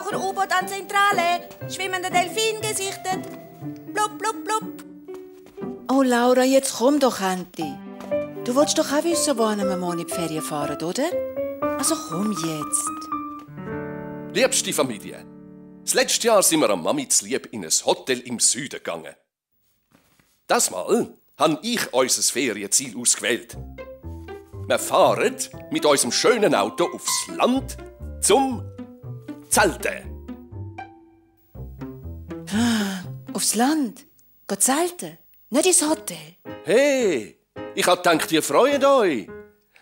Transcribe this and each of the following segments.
Taucher-U-Boot an Zentrale. Schwimmender Delfin gesichtet. Blub, blub, blub. Oh, Laura, jetzt komm doch endlich. Du willst doch auch wissen, wohin wir morgen in die Ferien fahren, oder? Also komm jetzt. Liebste Familie, das letzte Jahr sind wir am Mami zulieb in ein Hotel im Süden gegangen. Das Mal habe ich unser Ferienziel ausgewählt. Wir fahren mit unserem schönen Auto aufs Land zum Zelten. Aufs Land? Geht zelten? Nicht ins Hotel? Hey, ich habe gedacht, ihr freut euch.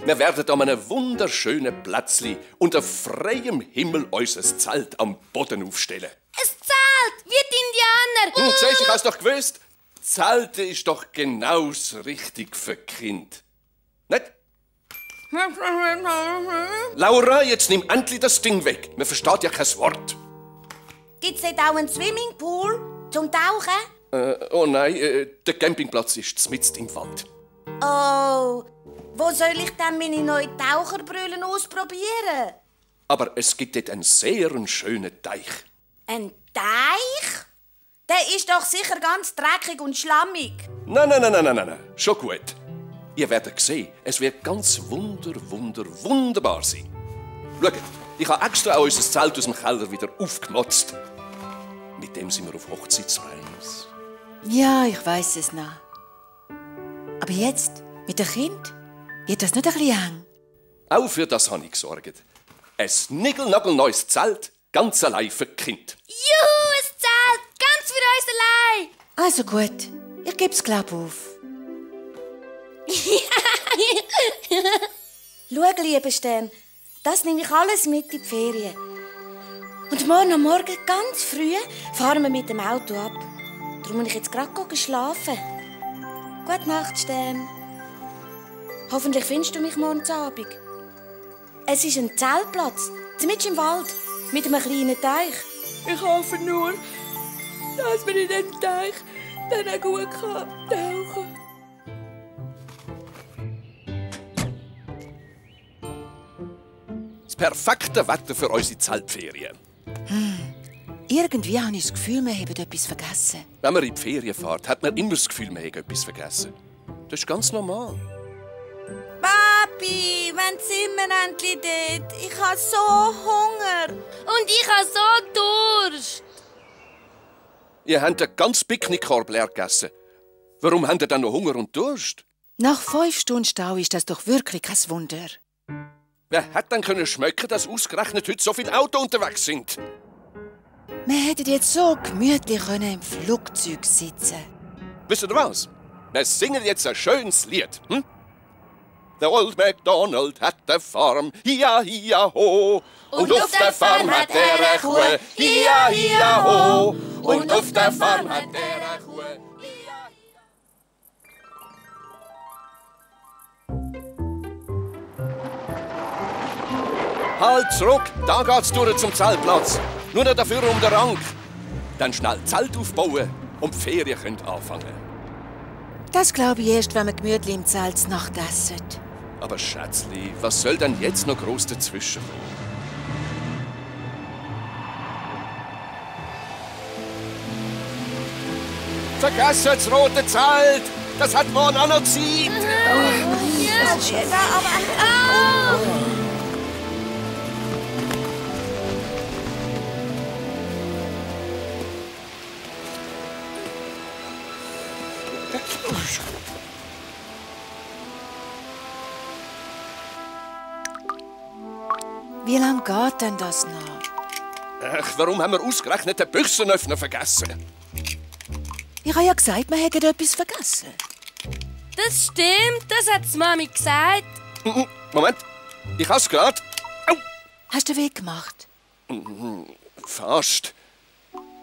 Wir werden an einem wunderschönen Plätzli unter freiem Himmel unser Zelt am Boden aufstellen. Ein Zelt, wie die Indianer. Siehst, ich habe es doch gewusst. Zelten ist doch genau das Richtige für Kind. Nicht? Laura, jetzt nimm endlich das Ding weg. Man versteht ja kein Wort. Gibt's dort auch einen Swimmingpool zum Tauchen? Oh nein, der Campingplatz ist mitten im Wald. Oh, wo soll ich denn meine neue Taucherbrille ausprobieren? Aber es gibt dort einen sehr schönen Teich. Ein Teich? Der ist doch sicher ganz dreckig und schlammig. Nein. Schon gut. Ihr werdet sehen, es wird ganz wunderbar sein. Schaut, ich habe extra auch unser Zelt aus dem Keller wieder aufgemotzt. Mit dem sind wir auf Hochzeitsreise. Ja, ich weiss es noch. Aber jetzt, mit dem Kind, wird das nicht ein bisschen eng? Auch für das habe ich gesorgt. Ein nickelnagelneues Zelt, ganz allein für die Kinder. Juhu, ein Zelt, ganz für uns allein. Also gut, ich gebe es glaub auf. Schau, lieber Stern, das nehme ich alles mit in die Ferien. Und morgen am Morgen, ganz früh, fahren wir mit dem Auto ab. Darum muss ich jetzt gerade schlafen. Gute Nacht, Stern. Hoffentlich findest du mich morgen Abend. Es ist ein Zeltplatz, mitten im Wald, mit einem kleinen Teich. Ich hoffe nur, dass man in dem Teich dann auch gut tauchen kann. Das perfekte Wetter für unsere Zeltferien. Irgendwie habe ich das Gefühl, wir haben etwas vergessen. Wenn man in die Ferien fährt, hat man immer das Gefühl, man hätte etwas vergessen. Das ist ganz normal. Papi, wann sind wir endlich dort? Ich habe so Hunger. Und ich habe so Durst. Ihr habt den ganzen Picknickkorb leer gegessen. Warum habt ihr dann noch Hunger und Durst? Nach 5 Stunden Stau ist das doch wirklich kein Wunder. Wer hätte dann können schmecken, dass ausgerechnet heute so viele Autos unterwegs sind? Wir hätten jetzt so gemütlich im Flugzeug sitzen. Wisst ihr was? Wir singen jetzt ein schönes Lied. Hm? Der Old MacDonald hat eine Farm, hia, hia, ho. Und auf der Farm hat er eine Kuh, hia, hia, ho. Und auf der Farm hat er eine Kuh. Halt zurück, da geht's durch zum Zeltplatz. Nur noch dafür um den Rang. Dann schnell Zelt aufbauen und die Ferien können anfangen. Das glaube ich erst, wenn wir gemütlich im Zelt zur Nacht essen. Aber Schätzli, was soll denn jetzt noch groß dazwischen kommen? Vergessen das rote Zelt! Das hat morgen auch noch Zeit! Ja, das ist aber... Wie lange geht denn das noch? Ach, warum haben wir ausgerechnet den Büchsenöffner vergessen? Ich habe ja gesagt, wir hätten etwas vergessen. Das stimmt, das hat die Mami gesagt. Moment, ich hab's gerade. Au! Hast du Weg gemacht? Fast.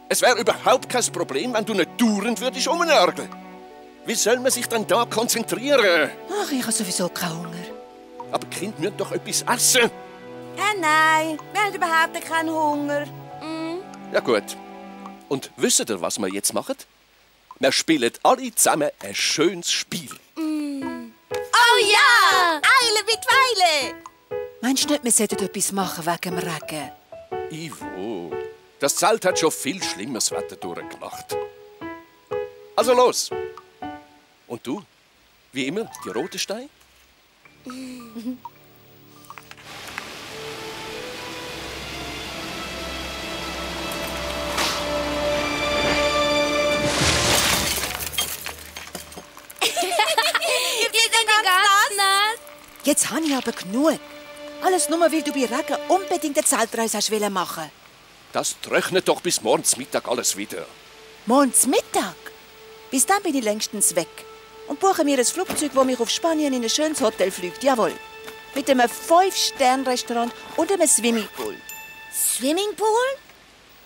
Es wäre überhaupt kein Problem, wenn du nicht dauernd würdest rumnörgeln. Wie soll man sich dann da konzentrieren? Ach, ich habe sowieso keinen Hunger. Aber die Kinder müssen doch etwas essen. Nein, wir haben überhaupt keinen Hunger. Ja gut. Und wisst ihr, was wir jetzt machen? Wir spielen alle zusammen ein schönes Spiel. Oh ja! Eile mit Weile! Meinst du nicht, wir sollten etwas machen wegen dem Regen? Ivo, Das Zelt hat schon viel schlimmes Wetter durchgemacht. Also los. Und du? Wie immer, die rote Steine? Jetzt habe ich aber genug. Alles nur, weil du bei Regen unbedingt eine Zeltreise hast machen. Das trocknet doch bis morgens Mittag alles wieder. Morgens Mittag? Bis dann bin ich längstens weg. Und buche mir ein Flugzeug, das mich auf Spanien in ein schönes Hotel fliegt. Jawohl. Mit einem 5-Sterne-Restaurant und einem Swimmingpool. Swimmingpool?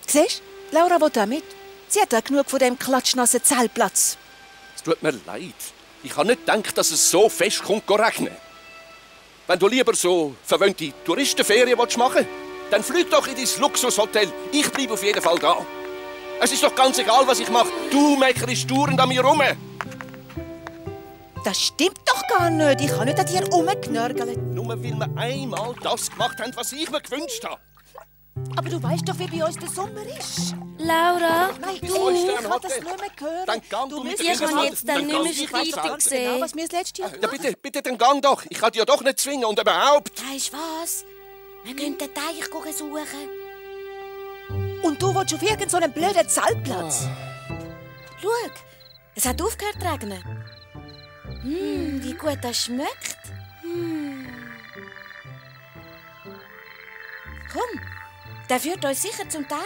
Siehst du, Laura will da mit. Sie hat auch genug von dem klatschnassen Zeltplatz. Es tut mir leid. Ich habe nicht gedacht, dass es so fest kommt regnen. Wenn du lieber so verwöhnte Touristenferien machen willst, dann flieg doch in dein Luxushotel. Ich bleibe auf jeden Fall da. Es ist doch ganz egal, was ich mache. Du meckerst dauernd an mir rum. Das stimmt doch gar nicht. Ich habe nicht an dir rumgenörgelt. Nur weil wir einmal das gemacht haben, was ich mir gewünscht habe. Aber du weißt doch, wie bei uns der Sommer ist. Laura, Nein, Bis du, ich Sterne kann das Hotel. nicht mehr hören. Dann gang du mit musst den ich Kindern habe halt. jetzt dann Dann nicht mehr gang so ich richtig genau, gesehen. was wir das letzte Jahr Ja, bitte, dann gang doch. Ich kann dich ja doch nicht zwingen und überhaupt. Weisst du was? Wir gehen den Teich suchen. Und du willst auf irgendeinen blöden Zeltplatz. Schau, es hat aufgehört zu regnen. Wie gut das schmeckt. Komm, der führt uns sicher zum Teich.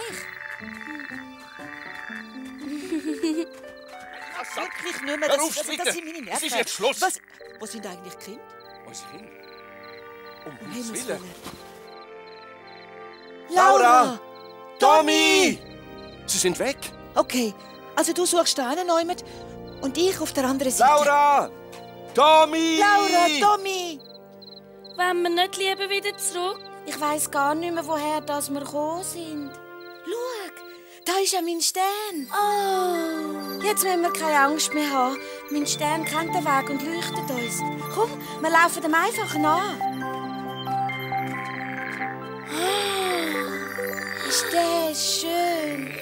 Wirklich nicht mehr. Hör auf, Das Schwitten. sind meine Nerven. Es ist jetzt Schluss. Was? Wo sind eigentlich die Kinder? Unsere Kinder. Um Um Himmels Himmels Willen. Willen. Laura! Tommy! Sie sind weg. Okay, also du suchst da einen Neumann und ich auf der anderen Seite. Laura! Tommy! Laura, Tommy! Wollen wir nicht lieber wieder zurück? Ich weiss gar nicht mehr, woher das wir gekommen sind. Schau, da ist ja mein Stern. Oh. Jetzt müssen wir keine Angst mehr haben. Mein Stern kennt den Weg und leuchtet uns. Komm, wir laufen dem einfach nach. Ist der schön.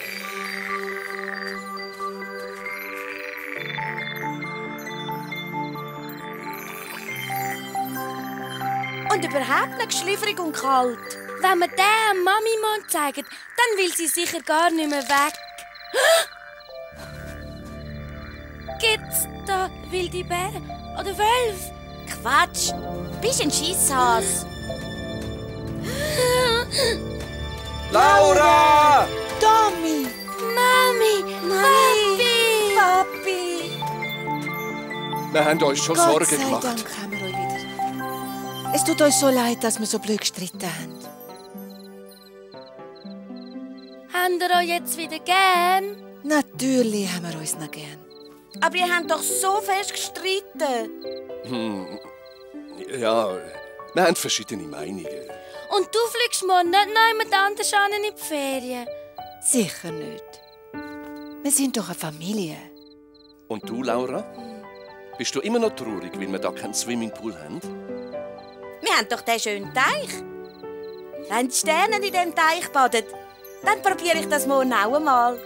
Und überhaupt nicht schliffrig und kalt. Wenn wir den Mami mal zeigen, dann will sie sicher gar nicht mehr weg. Gibt's da wilde Bären oder Wölfe? Quatsch, bist ein Schisshas. Laura! Tommy! Mami! Papi! Papi! Wir haben uns schon Gott Sorgen sei gemacht. Dank haben wir euch wieder. Es tut uns so leid, dass wir so blöd gestritten haben. Habt ihr euch jetzt wieder gern? Natürlich haben wir uns noch gern. Aber ihr habt doch so fest gestritten. Ja, wir haben verschiedene Meinungen. Und du fliegst morgen nicht noch jemand anders an in die Ferien? Sicher nicht. Wir sind doch eine Familie. Und du, Laura? Bist du immer noch traurig, weil wir da keinen Swimmingpool haben? Wir haben doch den schönen Teich. Wenn die Sterne in diesem Teich baden, dann probiere ich das morgen auch einmal.